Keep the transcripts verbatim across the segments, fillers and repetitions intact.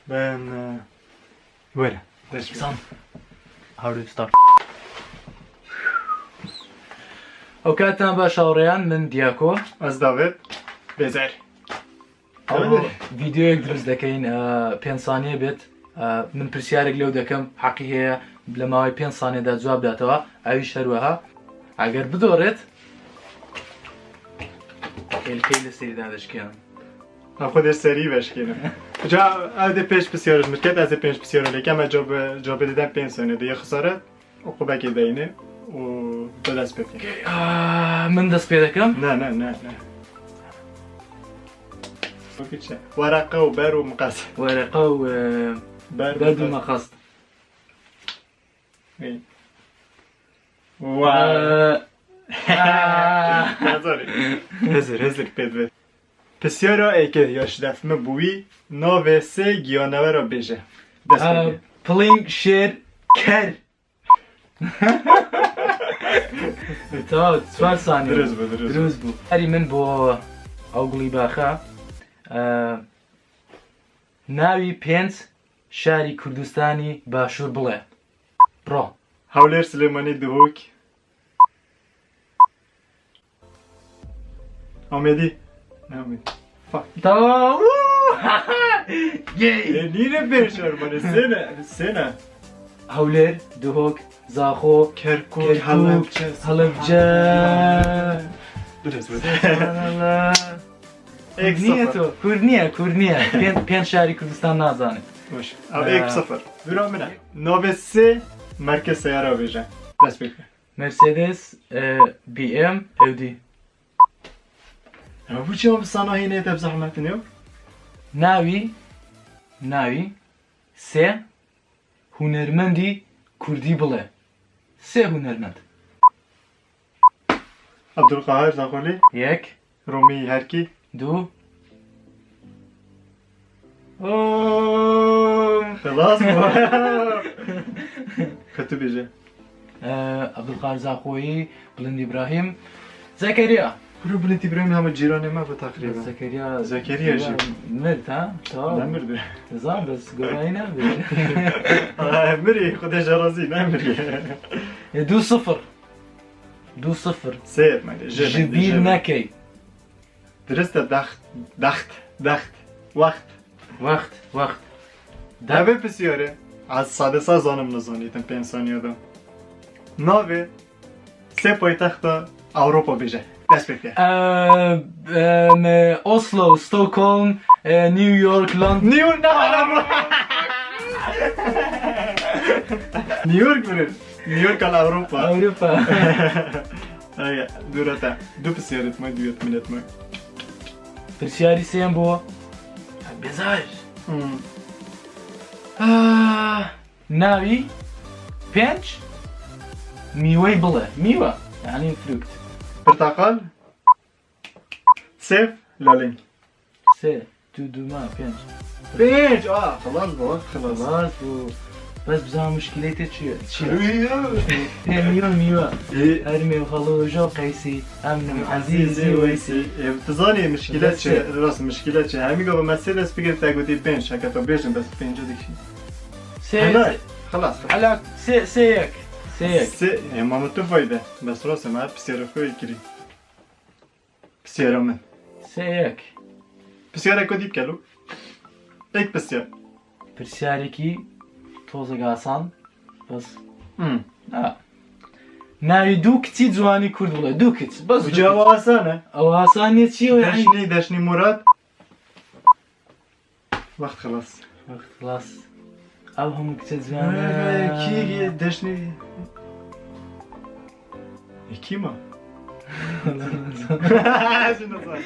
Ben, e, were. Dest pê. Sam. How do you start? Ew katan baş hawreyan, min Diyako. Ez David. Bezer. Ew Tamam. Videoyek dirust dekeyin, e, pênc saniye bêt. E, min pirsiyarek lew dekem, heqî heye, li mawê pênc saniyeda cewab datewa, ew îş her weha. Eger bidorêt, hêlkeyî li serî dadişkênim. Ha, xwe dê serî veşkênim. Ca ew dê pênc pisyarê ji min ket, ez ê pênc pisyarê lê kem, ez cewab, cewabê didem pênc saniye. Dê yê xisare, uqubekê deyne û bi dest pê bike. Aa, min dest pê dekem? Ne, ne, ne, ne. Weke çi? Wereqe û ber û miqas. Wereqe û, e, ber û berd û miqas. Meqas. Ê. Wa. Ee, Nazarê. Hizir, hizir pê dibe. Pisyara êkê ya ji def min bûyî, navê sê giyanewera bêje. Dest pê Ee, bike. Piling, şêr, ker. Tamam, çar saniye. Dirust bû, dirust bû. Dirust bû. Herî min bo ew gulî baxa. Ee, navî pênc şarî Kurdistanî Başûr bile. Pro. Hewlêr, Silêmanî, Duhok. Amedî. Ne Amedî. Fuck. Tamam. Woo! Yay! E, nîne pêşer bane. Sene, sene. Hewlêr, Duhok, Zaxo, Kerkûk, Kerkûk, Helebce. Helebce. Biraz böyle. Subhanallah. Ek Kurd niye sıfır. To? Kurd niye? Kurd niye? Pên, pên şarî Kurdistan nazane. Baş. Abi, ee, ek sıfır. Bira min e. Navê sê merkez seyara bêje. Dest pê. Mercedes, e, B M, Audi. Ya bu cevap sana yine de zahmet ne yok? Navî, navî, sê, hunermendî Kurdî bile. Sê hunermend. Abdulqahir Zaxolî. Yek. Romî Herkî. Du. Oo. Xilas bû. Xwe tu bêje. Ee, Abdulqahir Zaxoyî, Bilind Îbrahîm, Zekeriya. Kuro Bilind Îbrahîm hema cîranê me bû teqrîben. Zekeriya, Zekeriya jî mir, ha? Tamam. Ne mirdi? Zan, bes gorayî ne bir. Ay, mirî, Xwedê ji razî, ne mirî. E, du sıfır. Du sıfır. Sê yek me, ji bîr nekey. Dirist e, daxt, daxt, daxt, waxt. Waxt, waxt. Devê pisyarê, ez sade saz zanim nizanîtim pênc saniye de. Navê sê paytexta Ewropa bêje. Dest pê bike. Ee, em, e, Oslo, Stockholm, e, New York, London. New York ne hala bu? New York mi? New York al Ewropa. Ewropa. Ay, dûra te. Du pisyarê me, du yet minet me. Pisyarî sêyem bû. Bezar. Hmm. Ah, navî pênc mîwey bile. Mîwe. Yani frukt. Portakal. Sêv, lalên. Sê, tu, du ma, pênc. Pênc, a, xilas bû, xilas. Xilas bû. Bes bizan muşkilê te çi ye? Çi ye? Ê, mîwe, mîwe. Ê. Her mîwe xalo jo qeysî, em nim ezîzî weysî. Ê, tu zanî muşkile çi, rast muşkile çi. Hemî gava Mercedes bigir te gotî pênc, heke tu bêjin bes pênc dikişî. Sê, Helal, sê, xilas, xilas. Hala sê, sê yek. Sê yek. Sê, ê, ma min tu fayde. Bes rast e, me her pisyarê xwe kirî. Pisyara min. Sê yek. Pisyarek ku dî bike lo. Ek pisyar. Pirsyarêkî tozek asan. Bes. Hmm. Ha. Navê du kiçî ciwanî Kurd bile. Du kiç. Bes. Bu cevap asan e. Ew asan ne çi ye yani? Deşnî, Deşnî Murat. Wext xilas. Wext xilas. Ev hemû kiçe ciwan e. Kî deşnê? E, kî ma? Ji nizan.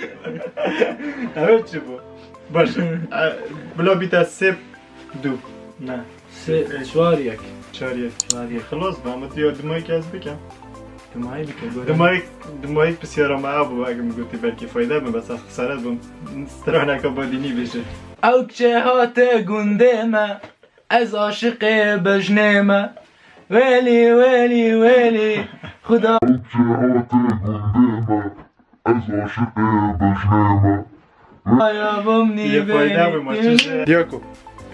Evet, çi bû? Baş. E, bila bîte sê du. Ne. Sê, çar yek. Çar yek. Çar yek. Xilas be, ama diya dimayî ez bikim. Dimayî bike, göre. Dimayî, dimayî pisyara me ev bû, eger min gotî belkî fayde bin, bes ez xisare bûm. Straneka badînî bêje. Ew çe hate gundê me, ez aşiqê bejnê me. Welî, welî, welî, Xuda. Ew çe hate gundê me, ez aşiqê bejnê me. Aya bim nî. Yê fayda bê, ma çi? Yako.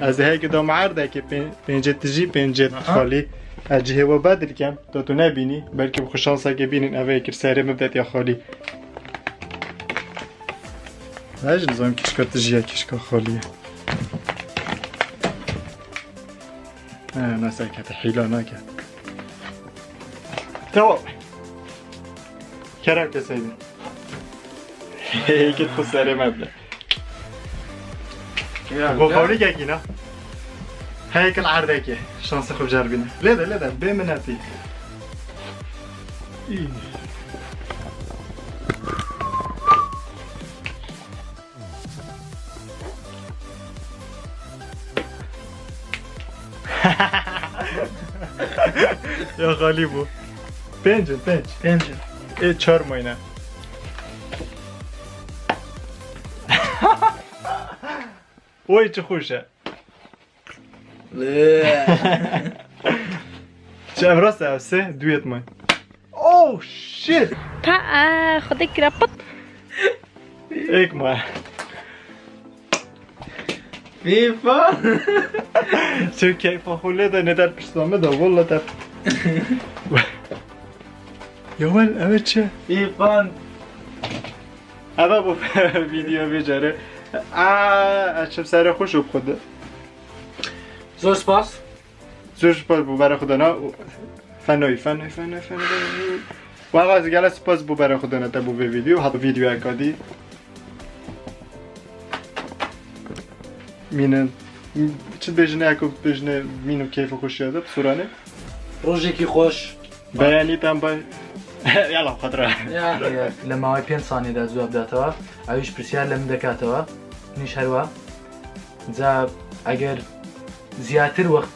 Ez ê heke dam erdekê pê-, pêncê tijî, pêncê Aha. xalî. Ez cihê we bedil kem, da tu nebînî. Belkî bi xwe şanseke bînin, ev ê kir serê min bidetiya xalî. Ez jî nizanim kişka tijî ye, kişka xalî ye. He, nasıl kete, hîla nake. Tamam. Kerem keseydin. Heyket xwe serê me bide. Ya, Xwe ya. Xalî kekî ne? Heykel erdekê. Şansê xwe biceribîne. Lê de, lê de, bê minetî. Î. Ya xalî bû. Pênc in, pênc. Pênc in. Ê çar mayne. Oy çi xweş e. Lê. Çi ev rast e, ev sê, duyet may. Oh shit! Pa, e, xwedê kira pit. Êk ma. FIFA. Çi keyfa xwe lê de ne der pişta me de, walla te. Ya wel, ev çi? FIFA. Eva bu video vê carê. Aa, ez çim serê xwe şop xwe de. Zor spas. Zor spas bo berê xwe dana. Fenoy, fenoy, fenoy, fenoy. Wala ez gele spas bo berê xwe dana te bo vê video. Hat videoyeka dî. Mînin. Çi dibêjine, eko dibêjine mîn û keyf û xweşiya de, bi soranê. Rojekî xweş. Beyanî tam bay. Yala xatra. Ya, ya, lê mawê pênc saniyê de cewab datەوە. ئەویش پرسیار لە من دەکاتەوە. منیش هەروە. جا ئەگەر زیاتر وەخت